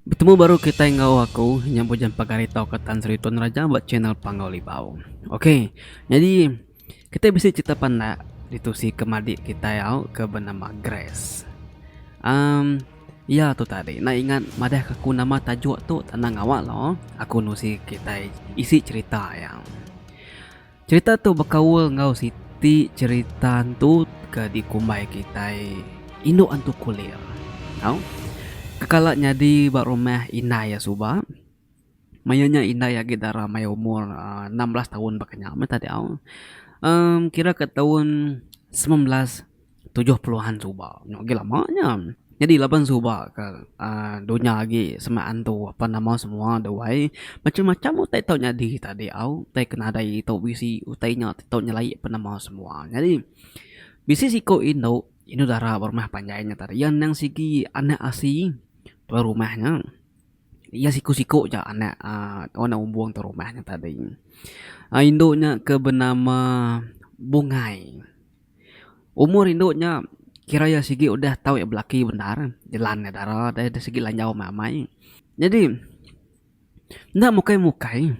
Betemu baru kitai enggau aku nya Bujang Pegari tauka Tan Sri Tun Raja ba channel Panggau Libau. Okey, nyadi kitai bisi cerita pandak ditusi ke madik kitai au ke benama Grace. Um iya tu tadi enda ingat madah ke aku nama tajuk tu tanda ngawa lo aku nusi kitai isi cerita iya. Cherita tu bekaul enggau siti cherita antu ke dikumbai kitai Indu Antu Kulir. Au. Ke kala nyadi ba rumah indai iya suba. Maya nya indai agi dara maya umur uhh 16 taun baka nya meh tadi au. Uhh kira ke taun 19. 70-an suba nya agi lama nya. Nyadi laban suba ka uhh dunya agi semak antu apan nama semua da wai macam macam utai tau nyadi tadi au utai ke nadai tau bisi utai nya ti tau nyelai penema semua. Nyadi bisi siku indu, indu dara ba rumah panjai nya tadi iya endang sigi anak asi tuai rumah nya. Iya siku-siku ja anak uhh anak umbung tuai rumah nya tadi. uhh Indu nya ke benama Bungai. Umur indu nya kira iya sigi udah tau iya belaki bendar jelan iya dara deh sigi lanjau amai amai. Nyadi enda mukai mukai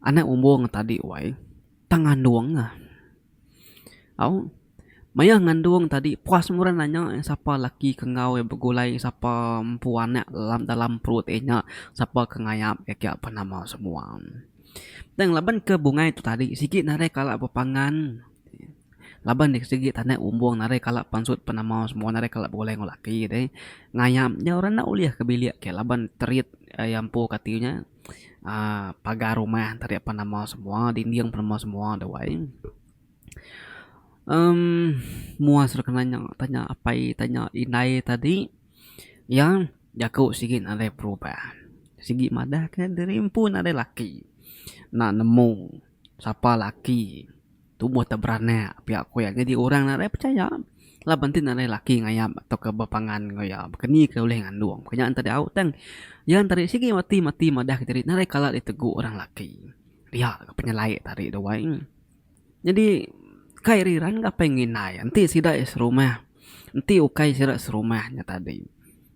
anak umbung tadi wai tang ngandung ah. Au mayuh ngandung tadi puas meh orang nanya sapa laki ke enggau iya begulai sapa empu anak dalam perut iya nya sapa ke ngayap iya kiya penama semua. Tang laban ke bungai tu tadi sigi nadai kala bepangan laban deh sigi tanah umbung nadai kala pansut penama semua nadai kala begulai enggau laki deh ngayap nya orang enda ulih ke bilik ke laban terit iya empu kati nya uhh pagar rumah terit penama semua dinding penama semua deh wai. Uhh mua sida ke nanya tanya apai tanya indai tadi iya jaku sigi nadai berubah sigi madah ka diri empu nadai laki enda nemu sapa laki tubuh te beranak pia ku iya nyadi orang nadai pechaya laban ti nadai laki ngayap tauka bepangan enggau iya baka ni ke ulih ngandung ke nya tadi au tang iya tadi sigi mati mati madah kediri nadai kala ditegu orang laki pia ka penyelai tadi tu wai. Nyadi kai riran ga apai ngindai enti sida iya serumah enti ukai sida serumah nya tadi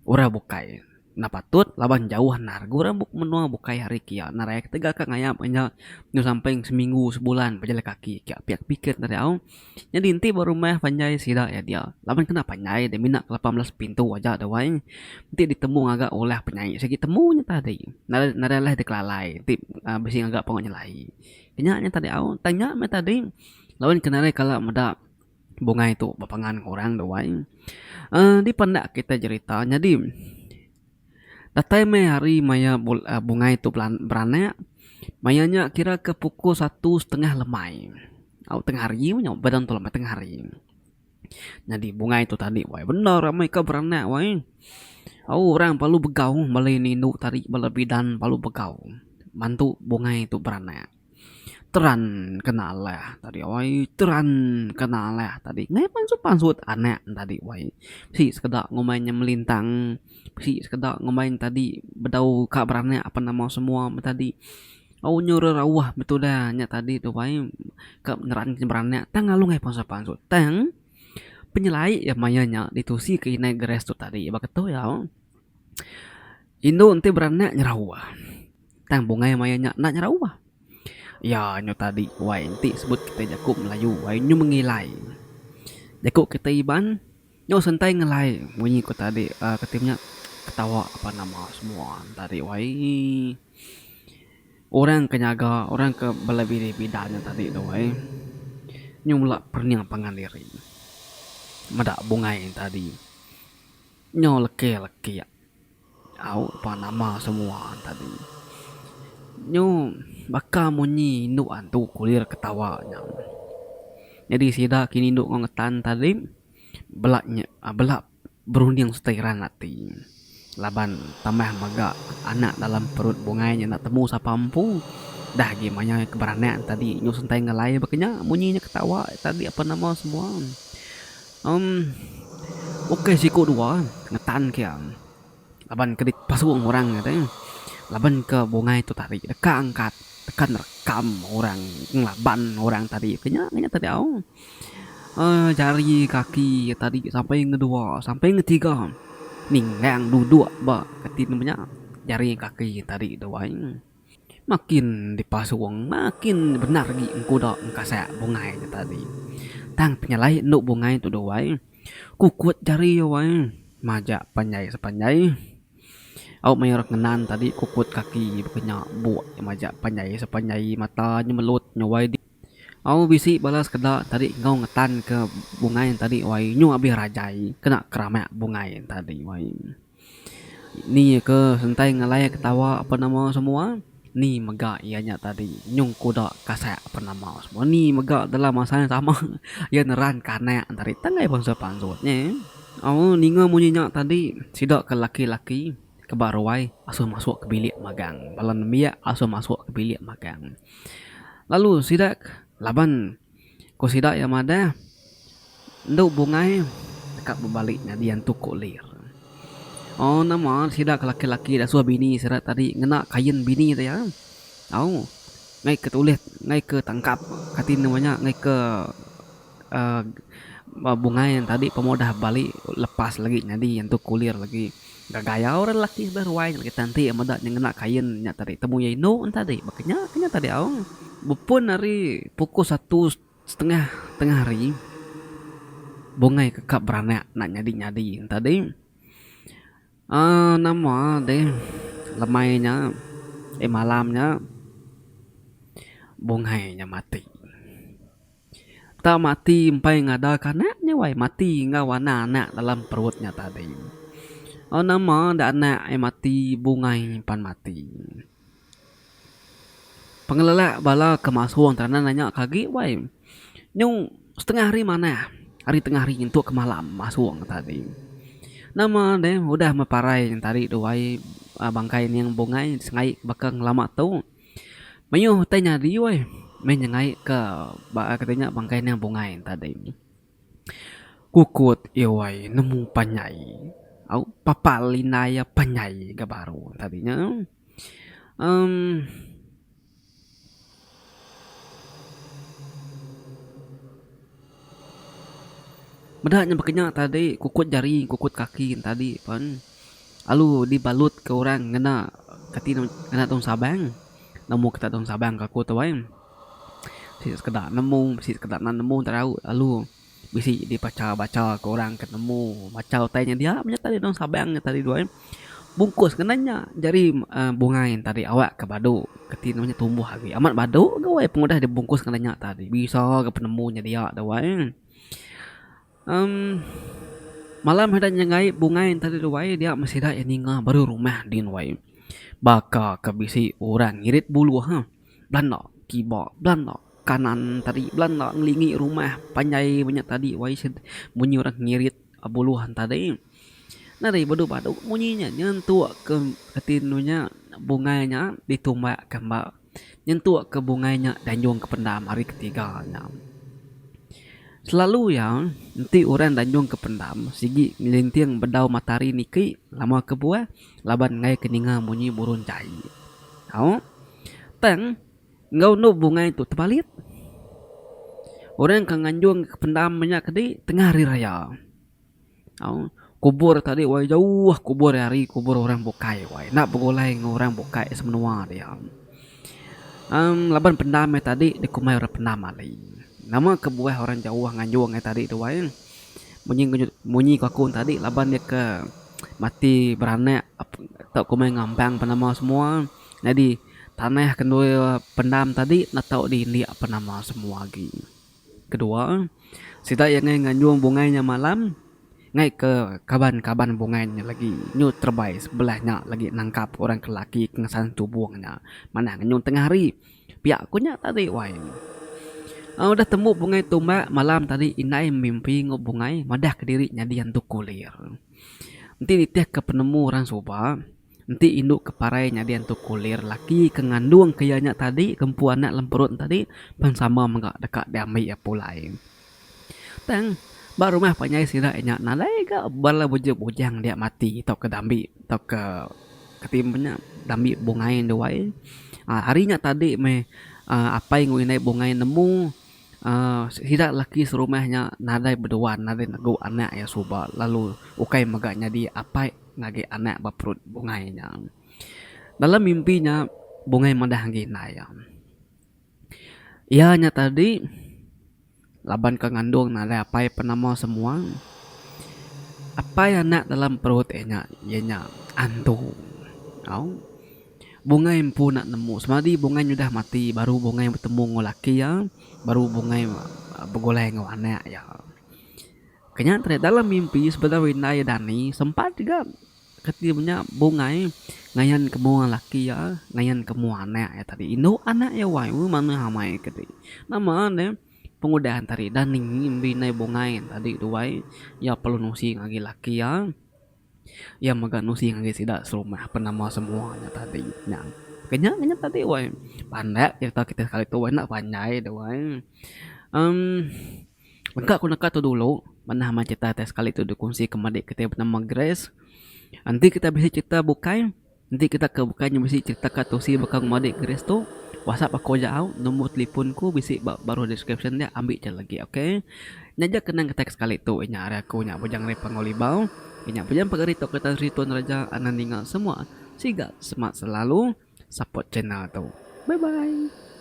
orang bukai. Enda patut laban jauh endar ga orang menua bukai hari kiya narai ketegal ka ngayap inya nyau sampai seminggu sebulan bejalai kaki kiya pia pikir ne au. Nyadi enti ba rumah panjai sida iya dia laban kena panjai deh mina 18 pintu aja da wai enti ditemu ngaga ulah penyai sigi temu nya tadi nadai nadai alai dikelalai enti uhh bisi ngaga pengawa nyelai. Nya nya tadi au tang nya meh tadi laban ke nadai kala meda bungai tu bepangan ngan orang da wai. uhh Dipandak kitai jerita nyadi datai meh hari maya bungai tu beranak maya nya kira ke pukul satu setengah lemai au tengah hari meh nya ba daun tu lemai tengah hari. Nyadi bungai tu tadi wai bendar amai ka beranak wai au orang perlu begau bala indu tadi bala bidan perlu begau mantu bungai tu beranak. Teran kena alah tadi wai teran kena alah tadi ngai pansut pansut anak tadi wai bisi sekeda ngumbai nya melintang bisi sekeda ngumbai nya tadi bedau ka beranak apan nama semua meh tadi au nyu rerauh betudah nya tadi tu wai ka neran beranak tang lalu ngai pansut pansut tang penyelai iya maya nya ditusi ke indai Grace tu tadi ba ketu iya indu enti beranak nyerauh. Tang bungai maya nya enda nyerauh. Iya nyu tadi wai enti sebut kitai jaku Melayu wai nyu mengilai. Jaku kitai Iban nyu sentai ngelai munyi ku tadi uhh kati nya ketawa apan nama semua tadi wai. Orang ke nyaga orang ke bala bini bidan nya tadi tu wai nyu mela perening pangan diri meda bungai tadi nyu leke leke. Au pa nama semua tadi. Nyu baka munyi indu antu kulir ketawa nya. Nyadi sida ke indu enggau ngetan tadi bela nya bela berunding sereta iran ati laban tambah mega anak dalam perut bungai nya enda temu sapa empu dah agi maya ke beranak tadi nyu sentai ngelai baka nya munyi nya ketawa tadi apan nama semua. Em ukai siku dua ngetan ke iya laban ke dipasung orang nya teh laban ke bungai tu tadi deka angkat deka nerekam orang ngelaban orang tadi ke nya nya tadi au uhh jari kaki tadi sampai ngedua sampai ngetiga. Ninggang duduk ba kati nama nya jari kaki tadi tu ai. Makin dipasung makin bendar agi engkuda engkasak bungai nya tadi. Tang penyelai endo bungai tu dua ai kukut jari iya wai majak panjai sepanjai. Au maya orang ngenan tadi kukut kaki baka nya buk majak panjai sepanjai mata nyemelut nyuai. Au bisi bala sekeda tadi enggau ngetan ke bungai tadi wai nyu abih rajai kena keramak bungai tadi wai. Ni ke sentai ngalai ketawa penemu semua ni mega iya nya tadi nyu kuda kasak penemu semua ni mega dalam masa yang sama iya neran ke anak tadi tang ai bansa pansut neh. Au ninga munyi nya tadi sida ke laki-laki ke ba ruai asuh masuk ke bilik magang bala nembiak asuh masuk ke bilik magang. Lalu sida laban ku sida iya madah endu bungai deka bebali nyadi antu kulir. Oh nama sida ke laki-laki dasuh bini sida tadi ngena kain bini iya au ngai ke tulih ngai ke tangkap kati nama nya ngai ke uhh bungai tadi pemeh udah bali lepas lagi nyadi antu kulir lagi. Gaya orang lelaki sebelah ruai nya kita enti meda nya ngena kain nya tadi temu iya indu ne tadi baka nya ke nya tadi au. Bepun ari pukul satu setengah tengah hari bungai ke ka beranak nak nyadi nyadi ne tadi uhh nama deh lemai nya eh malam nya bungai nya mati. Tang mati empai ngadaka anak nya wai mati enggau anak anak dalam perut nya tadi. Oh nama da anak ai mati bungai pan mati. Pengelelak bala ke masung tanah nanya ke agi wai. Nyu setengah hari manah ari tengah hari nyentuk ke malam masung tadi. Nama deh udah meh parai tadi tu wai bangkai ning bungai sengai baka ngelama tu. Mayuh utai nyadi weh meh nyengai ka ba kati nya bangkai nya bungai tadi. Kukut iya wai nemu panjai au papal indai iya panjai ga baru tadi nya emm. Meda nya baka nya tadi kukut jari kukut kaki tadi pen lalu dibalut ke orang ngena kati ne ngena tong sabang nemu kita tong sabang ka aku tu ai bisi sekeda nemu bisi sekeda enda nemu tau lalu bisi dibacha bacha ke orang ke nemu macha utai nya dia meh tadi tong sabang nya tadi tu ai. Bungkus ngena nya jari uhh bungai tadi awak ke badu keti ne nya tumbuh agi amat badu ga weh pengudah dibungkus ngena nya tadi bisa ga penemu nya dia tu ai. Emm malam sida nyenggai bungai tadi tu ai dia meh sida iya ninga baru rumah din wai. Baka ke bisi orang ngirit buluh ha belanda kiba belanda kanan tadi belanda ngelingi rumah panjai meh nya tadi wai munyi orang ngirit buluh tadi. Nadai badu badu munyi nya nyentuk ke reti anu nya bungai nya ditumbak ke amba nyentuk ke bungai nya dianjung ke pendam hari ketiga nya. Selalu iya enti orang dianjung ke pendam sigi ngelinting bedau matahari niki lama kebuah laban enggai ke ninga munyi burung jai. Au tang enggau enu bungai tu tebalit. Orang ke nganjung ke pendam nya kedi tengah hari raya. Au kubur tadi wai jauh kubur ari kubur orang bukai wai enda begulai enggau orang bukai semenua dia. Em laban pendam iya tadi dikumbai orang pendam ali. Nama kebuah orang jauh nganjung iya tadi tu wai munyi munyi ku aku tadi laban iya ke mati beranak tau kumbai ngampang penama semua nyadi tanah ke endur pendam tadi enda tau diindik penama semua agi. Kedua, sida iya ngai nganjung bungai nya malam ngai ke kaban-kaban bungai nya lagi nyu terebai sebelah nya lagi nangkap orang ke laki ke ngesan tubung nya manah nganjung tengah hari pia ku nya tadi wai. Aaa udah tembu bungai tumbak malam tadi indai mimpi enggau bungai madah kediri nyadi antu kulir. Enti nitih ke penemu orang suba. Enti indu ke parai nyadi antu kulir laki ke ngandung ke iya nya tadi ke empu anak dalam perut ne tadi pen sama mega deka diambi iya pulai. Tang ba rumah panjai sida iya nya nadai ga bala bujang bujang dia mati tauka dambi tauka kati meh nya dambi bungai enda wai. Aaa hari nya tadi meh aaa apai enggau indai bungai nemu. uhh sida laki serumah nya nadai beduan nadai negu anak iya suba lalu ukai mega nyadi apai ngagai anak ba perut bungai nya. Dalam mimpi nya bungai madah agi indai iya. Iya nya tadi laban ke ngandung nadai apai penama semua. Apai anak dalam perut iya nya iya nya antu. Au. Bungai empu enda nemu semadi bungai nyudah mati baru bungai betemu enggau laki iya baru bungai begulai enggau anak iya. Ke nya tadi dalam mimpi sebedau indai iya dani sempat ga Keti menya bungai ngayan ke mua laki iya ngayan ke mua anak iya tadi indu anak iya wai weh manah amai keti. Nama ne pengudah tadi dani mbi indai bungai tadi tu wai iya perlu nusi ngagai laki iya. Iya mega nusi ngagai sida serumah penama semua nya tadi nya. Ke nya nya tadi wai pandak cerita kita sekali tu wai enda panjai tu wai emm. Mega ku neka tu dulu manah meh cerita ti sekali tu dikongsi ke madik kitai benama Grace. Enti kita bisi cerita bukai enti kita ke bukai nya bisi cerita ka tusi baka madik Grace tu whatsapp aku aja au nombor telefon ku bisi ba baruh description dia ambi ja lagi ok. Nya ja kenang kitai ke sekali tu inya ari aku nya Bujang Rip Panggau Libau inya Bujang Pegari tauka Tan Sri Tun Raja anang ninga semua siga semak selalu support channel tu. Bye bye.